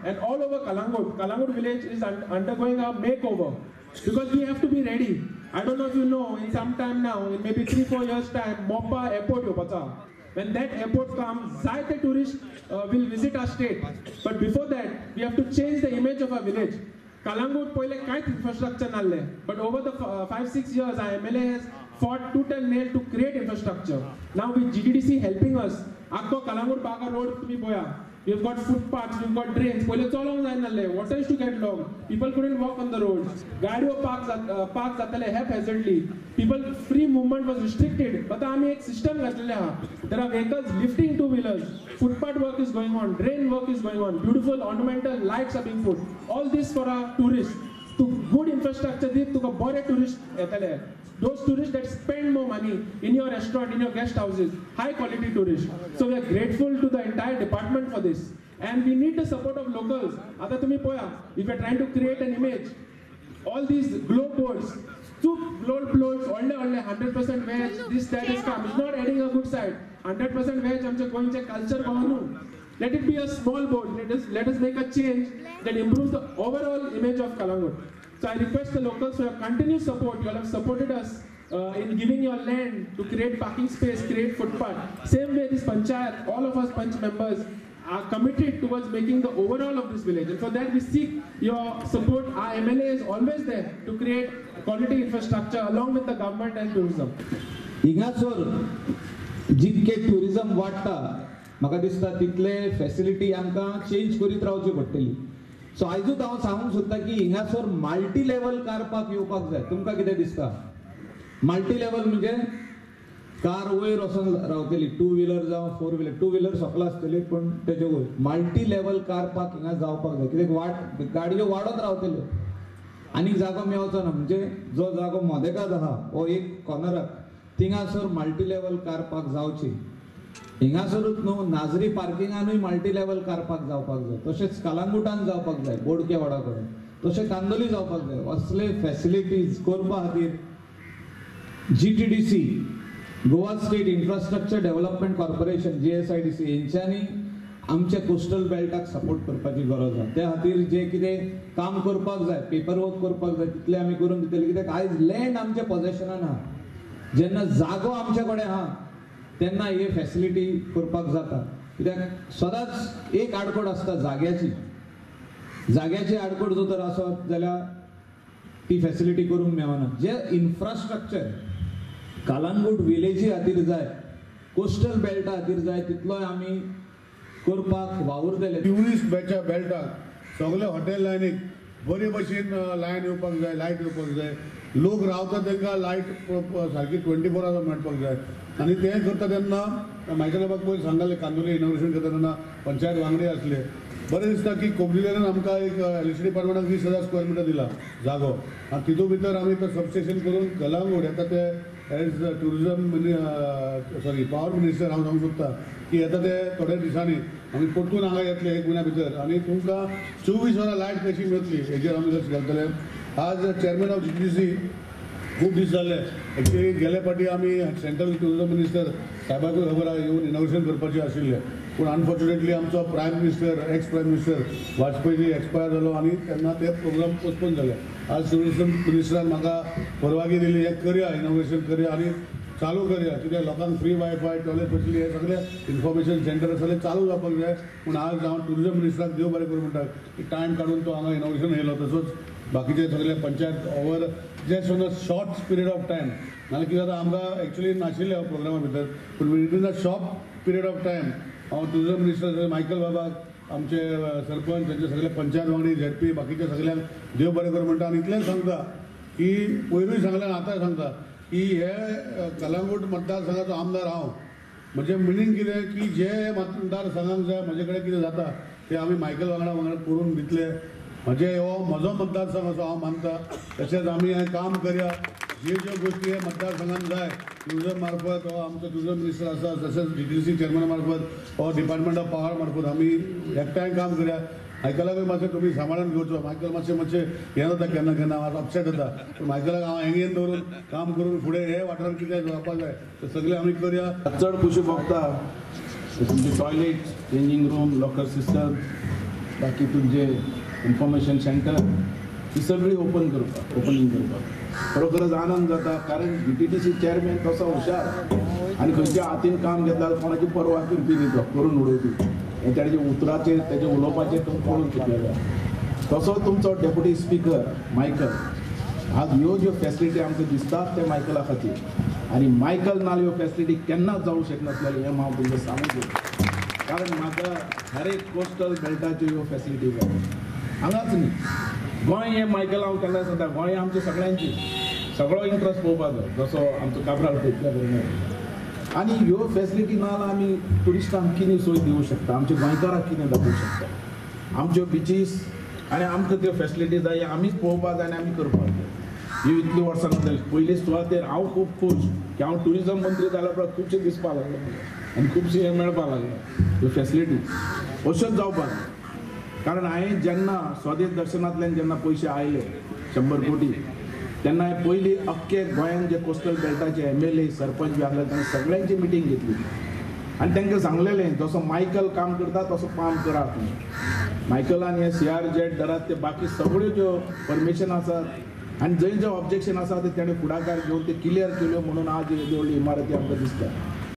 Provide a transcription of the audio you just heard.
and all over Calangute. Calangute village is undergoing a makeover because we have to be ready. I don't know if you know, in some time now, in maybe 3-4 years time, Mopa airport येवपाचो. When that airport comes, जायते tourists will visit our state. But before that, we have to change the image of our village. Calangute पयले कांयच infrastructure नासलें, but over the 5-6 years, our MLA has fought tooth and nail to create infrastructure. Now with GTDC helping us, आख्खो Calangute Baga road तुमी पळया. We've got footpaths, we've got drains. पयले चलोंक जायनासलें, water used to get locked. People couldn't walk on the roads. गाडयो park जाताले haphazardly. People free movement was restricted. But आमी एक system घातलेलें आहा. There are vehicles lifting two wheelers. Footpath work is going on, drain work is going on. Beautiful ornamental lights are being put. All this for our tourists. To good infrastructure दी तुका बरे tourist येतले. Those tourists that spend more money in your restaurant, in your guest houses, high quality tourists. So we are grateful to the entire department for this. And we need the support of locals. आता तुम्ही पळया, if we are trying to create an image, all these globe boards, two globe boards, व्हडले व्हडले 100% veg, this that is come. It's not adding a good side. 100% veg आमच्या गोंयचें culture पावून न्हू. Let it be a small board. Let us make a change that improves the overall image of Calangute. So I request the locals for your continued support. You all have supported us in giving your land to create parking space, create footpath. Same way this panchayat, all of us panch members are committed towards making the overall of this village. And for that we seek your support. Our MLA is always there to create quality infrastructure along with the government and tourism. हिंगासर जितके tourism वाडटा म्हाका दिसता तितले facility आमकां change करीत रावची पडटली. So आयजूच हांव सांगूंक सोदता की हिंगासर मल्टी लेवल कार पार्क येवपाक जाय. तुमकां कितें दिसता? मल्टी लेवल म्हणजे कार वयर वचून रावतली, टू व्हिलर जावं फोर व्हिलर, टू व्हिलर सकला आसतली पूण तेजे वयर मल्टी लेवल कार पार्क हिंगा जावपाक जाय. कित्याक वाट गाडयो वाडत रावतल्यो आनी जागो मेवचो ना. म्हणजे जो जागो मोदेकाद आहा हो एक कॉर्नराक थिंगासर मल्टी लेवल कार पार्क जावची. हिंगासरूच न्हू नाजरी पार्किंगानूय मल्टी लेवल कार पार्क जावपाक जाय. तशेंच कलांगुटान जावपाक जाय, बोडके वाडा कडेन, तशें कांदोली जावपाक जाय. असले फॅसिलिटीज करपा खातीर GTDC, Goa state infrastructure development corporation, GSIDC हेंच्यांनी आमच्या कोस्टल बेल्टाक सपोर्ट करपाची गरज आसा. त्या खातीर जें कितें काम करपाक जाय, पेपर वर्क करपाक जाय, तितलें आमी करून दितले. कित्याक आयज लँड आमच्या पॉझेशनान आहा. जेन्ना जागो आमचे कडेन आहा तेन्ना हे फॅसिलिटी करपाक जाता. कित्याक सदांच एक आडखळ आसता जाग्याची. जाग्याची आडखळ जर तर आसत जाल्यार ती फॅसिलिटी करूंक मेळना. जे इन्फ्रास्ट्रक्चर कलांगूट विलेजी खातीर जाय, कोस्टल बेल्टा खातीर जाय, तितलोय आमी करपाक वावुरतले. ट्युरिस्ट बेल्टाक सगळे हॉटेल लायनीक बरे भशेन लायन येवपाक जाय, लायट येवपाक जाय. लोक रावता तांकां लायट सारकी 24 आवर्स मेळपाक जाय. आनी तें करता तेन्ना मायकल बाबाक पयर सांगले, कांदोली इनॉग्रेशन करता तेन्ना पंचायत वांगडी आसले. बरें दिसता की कोंकणींतल्यान आमकां एक एल सी डिपार्टमेंटाक 20,000 स्क्वेअर मिटर दिला जागो आनी तितूंत भितर आमी तो सबस्टेशन करून कलांगूट येता ते as tourism sorry power minister हांव सांगूंक सोदता की येता ते थोड्या दिसांनी आमी परतून हांगा येतले एक म्हयन्या भितर आनी तुमकां 24 वरां लायट कशी मेळटली हेजेर आमी लक्ष घालतले. आज चेअरमॅन ऑफ GTDC खूब दीस जाले. एक्चुअली गेले फावटी आमी सेंट्रल टुरिजम मिनिस्टर साहेबाकूय खबर आहा येवन इनॉग्रेशन करपाचें आशिल्लें, पूण अनफॉर्च्युनेटली आमचो prime minister ex prime minister Vajpayee expire जालो आनी तेन्ना ते प्रोग्राम पोस्टपोन जाले. आज टुरिजम मिनिस्टरान म्हाका परवानगी दिली हें करया, इनॉग्रेशन करया आनी चालू करया. कित्याक लोकांक फ्री वायफाय, टॉयलेट फॅसिलिटी हे सगळे इन्फॉर्मेशन सेंटर सगळें चालू जावपाक जाय. पूण आज हांव टुरिजम मिनिस्टराक देव बरें करूं म्हणटा की टायम काडून तो हांगा इनॉग्रेशन येयलो. तसोच बाकीचे सगळे panchayat over just on a short period of time, नाल्यार कितें जाता आमकां एक्चुअली नाशिल्लें हो प्रोग्रामा भितर, पूण within a short period of time हांव टुरिजम मिनिस्टर मायकल बाबाक, आमचे सरपंच, तांचे सगळे पंचायत वांगडी, झेडपी, बाकीच्या सगळ्यांक देव बरें करूं म्हणटा. आनी इतलेंच सांगता की पयरूय सांगलें आनी आतांय सांगता की हे कलांगूट मतदारसंघाचो आमदार हांव, म्हणजे मिनींग कितें की जे मतदारसंघाक जाय म्हजे कडेन कितें जाता तें आमी मायकल वांगडा वांगडा करून दितले. म्हणजे हो म्हजो मतदारसंघ असो हांव मानता. तशेंच आमी हें काम करया, जे ज्यो गोश्टी हे मतदारसंघान जाय टुरिजम मार्फत हो आमचो टुरिजम मिनिस्टर आसा, तशेंच GTDC चेअरमॅना मार्फत हो डिपार्टमेंट ऑफ पावर मार्फत आमी एकठांय काम करया. मायकलाकूय मातशें तुमी सांबाळून घेवचो. मायकल मातशें मातशें हें जाता केन्ना केन्ना अपसेट जाता, पूण मायकलाक हांव हेंगेन दवरून काम करून फुडें हे वाठारांत कितें जावपाक जाय तें सगळें आमी करया. चड खुशी भोगता तुमचे toilet, changing room, locker system, बाकी तुमचे इन्फॉर्मेशन सेंटर ही सगळी ओपन करपाक, ओपनींग करपाक खरोखरच आनंद जाता. कारण GTTC chairman तसो हुशार आनी खंयच्या हातीन काम घेतला कोणाची पर्वा करपी न्ही, तो करून उडोवपी. हें ताजे उतराचेर तेजे उलोवपाचेर तुमकां कळून चुकलेलें. तसो तुमचो डेप्युटी स्पीकर मायकल, आज ह्यो ज्यो फॅसिलिटी आमकां दिसतात ते मायकला खातीर, आनी मायकल ना ह्यो फॅसिलिटी केन्नाच जावंक शकनासलेलें हें हांव तुमकां सांगूंक सोदतां. कारण म्हाका हर एक कोस्टल बेल्टाच्यो ह्यो फॅसिलिटी जाय. हांगाच न्ही, गोंय हें मायकल हांव केन्ना सांगता, गोंय आमचें सगळ्यांची, सगळो इंट्रस्ट पळोवपाक जाय जसो आमचो काब्राल पळयतल्या बरोबर. आनी ह्यो फॅसिलिटी ना जाल्यार आमी ट्युरिस्टांक कितें सोय दिवंक शकता, आमच्या गोंयकारांक कितें दाखोवंक शकता. आमच्यो बिचीस आनी आमकां त्यो फॅसिलिटी जाय, आमीच पळोवपाक जाय आनी आमी करपाक जाय. ही इतली वर्सां जाली पयली सुवातेर हांव खूब खूश की हांव ट्युरिजम मंत्री जाल्या उपरांत खुबशें दिसपाक लागलें आनी खुबशें हें मेळपाक लागलें ह्यो फॅसिलिटी. अश्योच जावपाक जाय. कारण हांवें जेन्ना स्वदेश दर्शनांतल्यान जेन्ना पयशे आयले 100 कोटी, तेन्ना हांवें पयलीं अख्खे गोंयांत जे कोस्टल बेल्टाचे MLA sarpanch बी आसले तांकां सगळ्यांची मिटींग घेतली आनी तांकां सांगलेलें जसो मायकल काम करता तसो काम करात तुमी. मायकलान हे CRZ धरात ते बाकी सगळ्यो ज्यो परमिशन आसात आनी जंय जंय ऑब्जेक्शन आसा ते ताणें फुडाकार घेवन ते क्लियर केल्यो, म्हणून आज ही व्हडली इमारती आमकां दिसता.